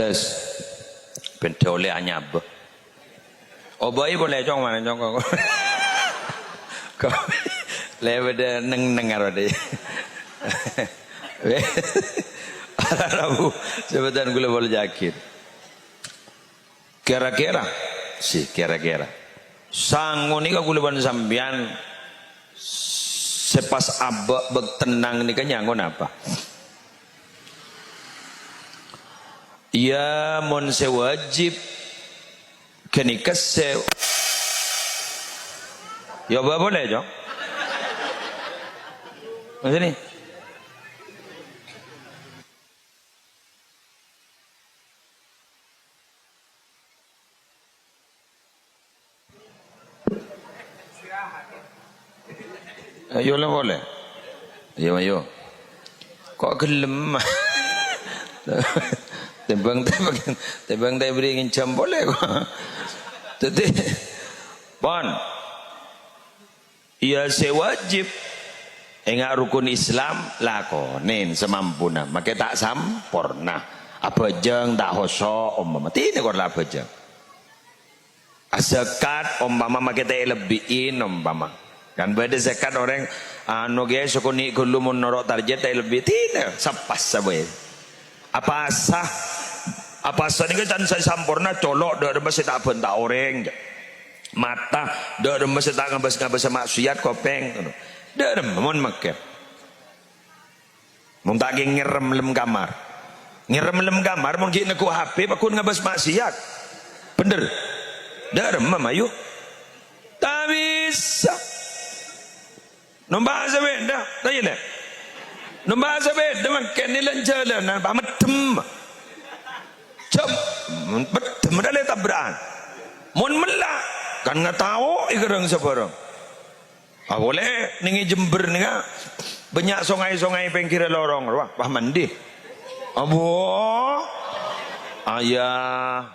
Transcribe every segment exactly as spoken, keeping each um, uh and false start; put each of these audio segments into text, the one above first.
Yes. Bendhâ ollè anyabâ. Obâi polè, Cong, mana, Cong, kok. Kok lè bâdâ neng-neng karo dhi. Para rabu, sebutan gula bola jakit. Kira-kira, sih, kira-kira. Sango nèka gula bân sampèyan sè pas abâ' bâk tennang nèka nyango napa? Iyâ, mon sè wajib ghânèka sè, iyâ, bâ-, boleh, Cong? Maksudnya? Ayo lah, boleh. Ayo, ayo. Kok gelem? Tèmbhâng, tèmbhâng, tèmbhâng ta' èberri' ngènjhâm polè kok. Dhâddhi, pon. Iyâ, sè wajib. Enga' rukun Islam, lakonè samampuna. Makè ta' samporna. Abhâjâng, ta' hoso', ompama. Tènè kor la abhâjâng. Azakat, ompama, makè ta' èlebbi'i, ompama. Kan bâdâ zakat orèng, anu, kèya, sakonè' ghâllu mon noro' target ta' èlebbi', tènè, sapas sabâi. Apasa, apasa nèka can sè samporna, colo', dâ' remma sè ta' abhânta orèng, mata, dâ' remma sè ta' ngabâs-ngabâsa maksiat, kopèng, ngono. Dâ' remma mon makè. Mon ta' kèng ngèrèm lem kamar. Ngèrèm lem kamar, mon ghi' neggu' H P, pagghun ngabâs maksiat. Bhender? Dâ' remma, mayu. Ta' bisa. Nompa' sapèda, ta' iyâ, Lè'? Nompa' sapèda mangkèn nèlè jhâlânan, pameddhem. Jhâm, meddhem dâlè tabra'an. Mon mella', kan ngatao'i ghârâng-sabhârâng. Apolè nèng è Jember nèka, bânnya' songay-songay pèngghirrâ lorong, wah, wah, mandi. Abo, ayah.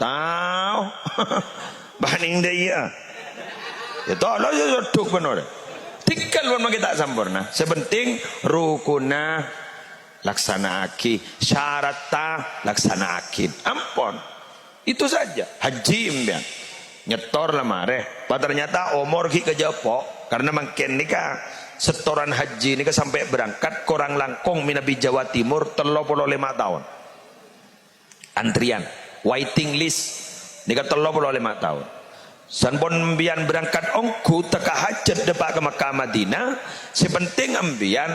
Tao. Bânnè dâ' iyâ. Yâ, tolo, yâ, sodhuk bân orèng. Tèngghâl pon makè ta' samporna. Sè penting rukunna laksana'aghi, syaratta laksana'aghi. Ampon. Itu saja. Haji empèyan. Nyètor la marè. Pa ternyata omor ghi' kajâ' po'. Karena mangkèn nèka setoran haji nèka sampai berangkat korang langkong manabi Jawa Timur tello polo lèma taon. Antrian, waiting list, nèka tello polo lèma taon. Sampon empèyan berangkat ongghu, tekka hajat dâpa' ka Mekkah Madinah, sè penting empèyan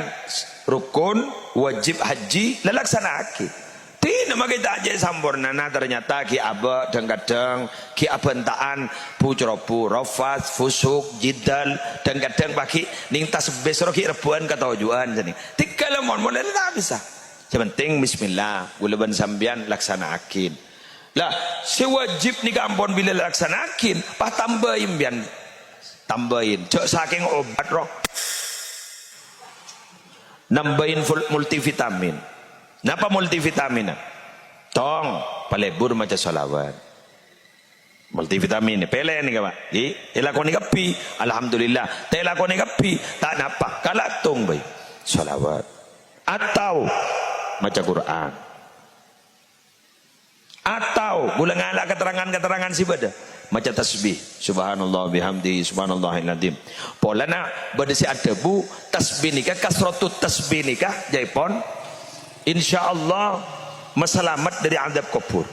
rukun wajib haji lalaksana'aghi. Dina makè ta' jhâ' sampornana, ternyata ghi' abâ', dhâng-kadhâng ghi' abhânta'an, bu-corobu, rafas, fusuk, jidal, dhâng-kadhâng paghi' nèng tasbih soro ghi' rebbhuwân katoju'ân sènè. Tèngghâl mon-, mon-, ta' bisa. Sè penting, bismillah, ghulâ bân sampèyan laksana'aghin. Lah, sè wajib nèka ampon bilâ laksana'aghin, pas tambâi empèyan. Tambâi. Jhâ' sakèng obat, roh. Nambâi full multivitamin. Napa multivitamin? Tong, palebur maca shalawat. Multivitamin, pèlè nèka, Pak. Ghi, èlakonè kabbhi, alhamdulillah. Ta' èlakonè kabbhi, ta' napa. Kalattong bhâi. Shalawat. Atau maca Qur'an. Atau ghulâ ngala' katerrangan-katerrangan sè bâdâ. Maca tasbih. Subhanallah bihamdi, subhanallahil adzim. Polana bâdâ sè adhâbu, tasbih nèka, kasratut tasbih nèka, jhâ' pon, insyaallah, masalamet dâri adzab kubur.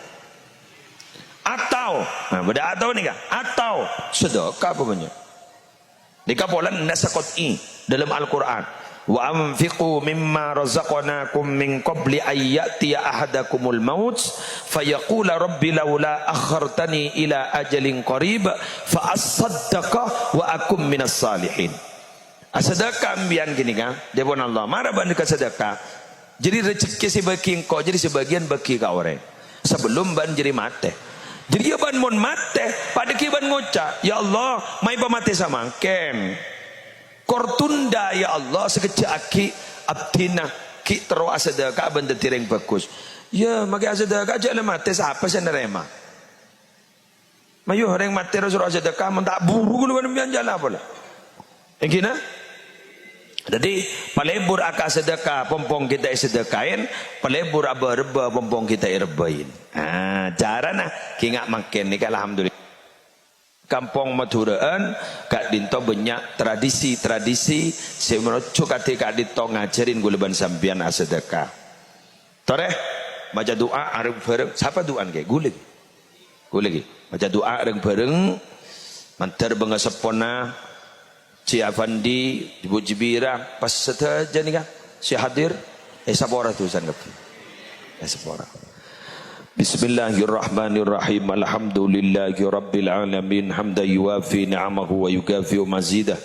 Atau, nah, bâdâ atau nèka, atau sedekah pokoknya. Nèka polana nassa qat'i dâlem Al-Qur'an. "Wa anfiqu mimma razaqnakum min qabli an ya'tiya ahadakumul maut fayaqula rabbi laula akhartani ila ajalin qarib fa asaddaqa wa akum minas salihin." Asadaka empèyan ghânèka, dhâbuna Allah, "Mara bân ka sadaka." Jârèya rejhekkè sè bâgi engko', jârèya sabâgiyân bâgi ka orèng. Sabellum bân jârèya matè. Jârèya bân mon matè, padâ ghi' bân ngoca', "Ya Allah, mayu pamatè samangkèn. Kor tunda, ya Allah, sakejjhâ' aghi' abdhina ghi' terro asadaka bân dhâddhi rèng bhâghus." Yâ, makè asadaka jhâ' la matè, sapa sè narèma? Mayu, rèng matè ro-soro asadaka, mon ta' buru ghulâ bân empèyan jhâ' la pola. Èngghina? Dhâddhi, palebur aka sadhâka, pong-pong kita èsadhâkaè, palebur abâ-rebbhâ, pong-pong kita èrebbhâi. Ah, carana, kèng nga' mangkèn nèka, alhamdulillah. Kampong Madhurâ'ân, ka'dinto bânnya' tradisi-tradisi sè manojo kadhi ka'dinto ngajhârin kaulâ bân sampèyan asadhâka. Torè, maca du'a reng-bhâreng. Sapa du'ana, Kè? Ghulâ. Ghulâ, Kè. Maca du'a reng-bhâreng. Mandhâr bângaseppona Ji Afandi, Ibu Jibira, pas sadhâjâ nèka sè hadir, èsapora dhusana kabbhi. Èsapora. Bismillahirrahmanirrahim. Alhamdulillahirabbil alamin. Hamdan yuwafi ni'amahu wa yukafi'u mazidah.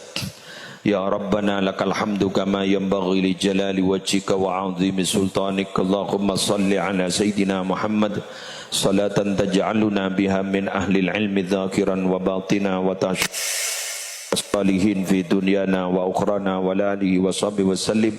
Ya Rabbana, lakal hamdu kama yanbaghi li jalali wajhika wa 'azimi sultanik. Allahumma shalli ala Sayyidina Muhammad, salatan taj'aluna biha min ahlil ilmi dhahiran wa batina wa tash-, salihin fi dunyana wa ukhrana wa ala alihi wa sahbihi wa sallim.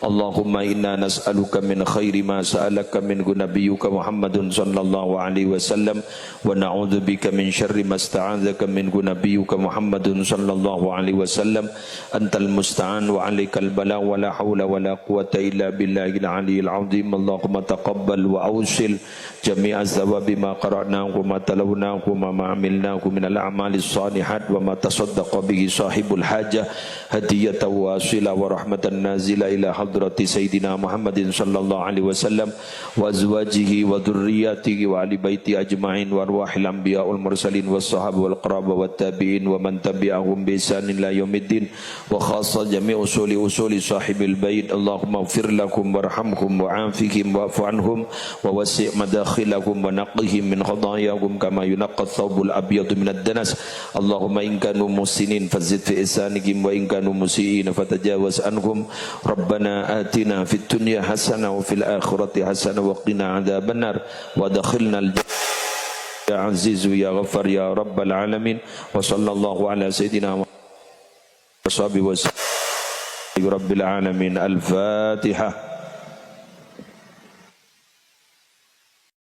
Allahumma inna nas'aluka min khairi ma sa'alaka minhu nabiyyuka Muhammadun sallallahu alaihi wasallam, wa na'udzubika min syarri ma sta'adzaka minhu nabiyyuka Muhammadun sallallahu alaihi wasallam. Antal musta'an wa alaikal balagh, wa la haula wa la quwwata illa billahil aliyyil azim. Allahumma taqabbal wa awsil jami'a thawabi ma qara'nahu wa ma talawnahu wa ma amilnahu minal a'malis shalihat wa ma tasaddaqa bihi sahibul hajah hadiyatan wasilah wa rahmatan nazilah ila hadrati Sayyidina Muhammadin sallallahu alaihi wasallam wa azwajihi wa dzurriyyatihi wa ahli baiti ajma'in wa arwahil anbiya wal mursalin was sahaba wal qaraba wat tabi'in wa man tabi'ahum bi ihsanin ila yaumiddin. Wa khassa jami' usuli usuli sahibil bait. Allahumma ighfir lahum warhamhum wa'afihim wa'fu anhum wa wassi' madakhilahum wa naqqihim min khatayaihim kama yunaqqa thawbul abyadu minad danas. Allahumma in kanu muhsinin fazid fi ihsanihim wa in kanu musi'ina fatajawaz anhum. Rabbana atina fid dunya hasanah wa fil akhirati hasanah wa qina adzabannar. Wa adkhilnal jannah ya azizu ya ghaffar ya rabbal alamin. Wa sallallahu ala sayyidina Muhammad. Washabihi wasallam. Rabbil alamin. Al-Fatihah.